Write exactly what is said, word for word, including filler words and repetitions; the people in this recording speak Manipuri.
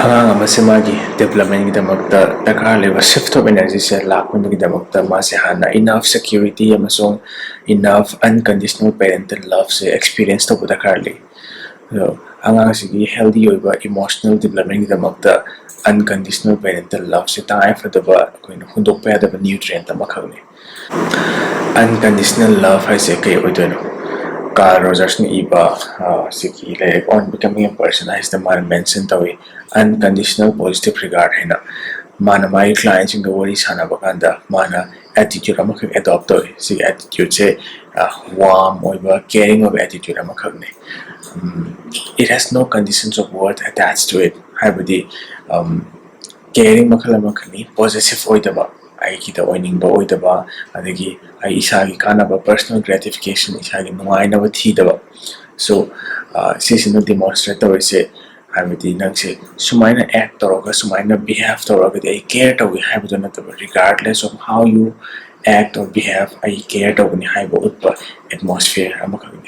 ꯑꯉꯥꯡ ꯑꯃꯁꯦ ꯃꯥꯒꯤ ꯗꯤꯕꯂꯞꯃꯦꯟꯒꯤꯗꯃꯛꯇ ꯗꯔꯀꯥꯔ ꯂꯩꯕ ꯁꯤꯐ ꯑꯣꯐ ꯑꯦꯅꯔꯖꯤꯁꯦ ꯂꯥꯛꯄꯒꯤꯗꯃꯛꯇ ꯃꯥꯁꯦ ꯍꯥꯟꯅ ꯏꯅꯐ ꯁꯦꯀ꯭ꯌꯨꯔꯤꯇꯤ ꯑꯃꯁꯨꯡ ꯏꯅꯐ ꯑꯟꯀꯟꯗꯤꯁꯅꯦꯜ ꯄꯦꯔꯦꯟꯇꯦꯜ ꯂꯚꯁꯦ ꯑꯦꯛꯁꯄꯤꯔꯤꯌꯦꯟꯁ ꯇꯧꯕ ꯗꯔꯀꯥꯔ ꯂꯩ꯫ ꯑꯗꯣ ꯑꯉꯥꯡꯁꯤꯒꯤ ꯍꯦꯜꯗꯤ ꯑꯣꯏꯕ ꯏꯃꯣꯁꯅꯦꯜ ꯗꯤꯕꯂꯞꯃꯦꯟꯒꯤꯗꯃꯛꯇ ꯑꯟꯀꯟꯗꯤꯁꯅꯦꯜ ꯄꯦꯔꯦꯟꯇꯦꯜ ꯂꯚꯁꯦ ꯇꯉꯥꯏ ꯐꯗꯕ ꯑꯩꯈꯣꯏꯅ ꯍꯨꯟꯗꯣꯛꯄ ꯌꯥꯗꯕ ꯅ꯭ꯌꯨꯇ꯭ꯔꯤꯌꯦꯟꯠ ꯑꯃꯈꯛꯅꯤ꯫ ꯑꯟꯀꯟꯗꯤꯁꯅꯦꯜ ꯂꯚ ꯍꯥꯏꯁꯦ ꯀꯩ ꯑꯣꯏꯗꯣꯏꯅꯣ? ꯀꯥꯔꯜ ꯔꯣꯖꯔꯁꯅ ꯏꯕ ꯁꯤꯒꯤ ꯂꯥꯏꯔꯤꯛ On Becoming a Person ꯍꯥꯏꯁꯤꯗ ꯃꯥꯅ ꯃꯦꯟꯁꯟ ꯇꯧꯏ, ꯑꯟꯀꯟꯗꯤꯁꯅꯦꯜ ꯄꯣꯖꯤꯇꯤꯚ ꯔꯤꯒꯥꯔꯗ ꯍꯥꯏꯅ꯫ ꯃꯥꯅ ꯃꯥꯒꯤ ꯀ꯭ꯂꯥꯏꯟꯁꯤꯡꯗ ꯋꯥꯔꯤ ꯁꯥꯟꯅꯕ ꯀꯥꯟꯗ ꯃꯥꯅ ꯑꯦꯇꯤꯇ꯭ꯌꯨꯠ ꯑꯃꯈꯛ ꯑꯦꯗꯣꯞ ꯇꯧꯏ꯫ ꯁꯤꯒꯤ ꯑꯦꯇꯤꯇ꯭ꯌꯨꯠꯁꯦ ꯋꯥꯔꯝ ꯑꯣꯏꯕ, ꯀꯦꯌꯔꯤꯡ ꯑꯣꯏꯕ ꯑꯦꯇꯤꯇ꯭ꯌꯨꯠ ꯑꯃꯈꯛꯅꯤ꯫ It has no conditions of worth attached to it, ꯍꯥꯏꯕꯗꯤ ꯀꯦꯌꯔꯤꯡ ꯃꯈꯜ ꯑꯃꯈꯛꯅꯤ, ꯄꯣꯖꯦꯁꯤꯚ ꯑꯣꯏꯗꯕ, ꯑꯩꯒꯤꯗ ꯑꯣꯏꯅꯤꯡꯕ ꯑꯣꯏꯗꯕ, ꯑꯗꯒꯤ ꯑꯩ ꯏꯁꯥꯒꯤ ꯀꯥꯟꯅꯕ, ꯄꯔꯁꯅꯦꯜ ꯒ꯭ꯔꯦꯇꯤꯐꯤꯀꯦꯁꯟ, ꯏꯁꯥꯒꯤ ꯅꯨꯡꯉꯥꯏꯅꯕ ꯊꯤꯗꯕ꯫ ꯁꯣ ꯁꯤꯁꯤꯅ ꯗꯤꯃꯣꯟꯁꯇ꯭ꯔꯦꯠ ꯇꯧꯔꯤꯁꯦ ꯍꯥꯏꯕꯗꯤ ꯅꯪꯁꯦ ꯁꯨꯃꯥꯏꯅ ꯑꯦꯛ ꯇꯧꯔꯒ, ꯁꯨꯃꯥꯏꯅ ꯕꯤꯍꯦꯞ ꯇꯧꯔꯒꯗꯤ ꯑꯩ ꯀꯦꯌꯔ ꯇꯧꯏ ꯍꯥꯏꯕꯗꯨ ꯅꯠꯇꯕ, regardless of how you act or behave, ꯑꯩ ꯀꯦꯌꯔ ꯇꯧꯒꯅꯤ ꯍꯥꯏꯕ ꯎꯠꯄ ꯑꯦꯠꯃꯣꯁꯐꯤꯌꯔ ꯑꯃꯈꯛꯅꯤ꯫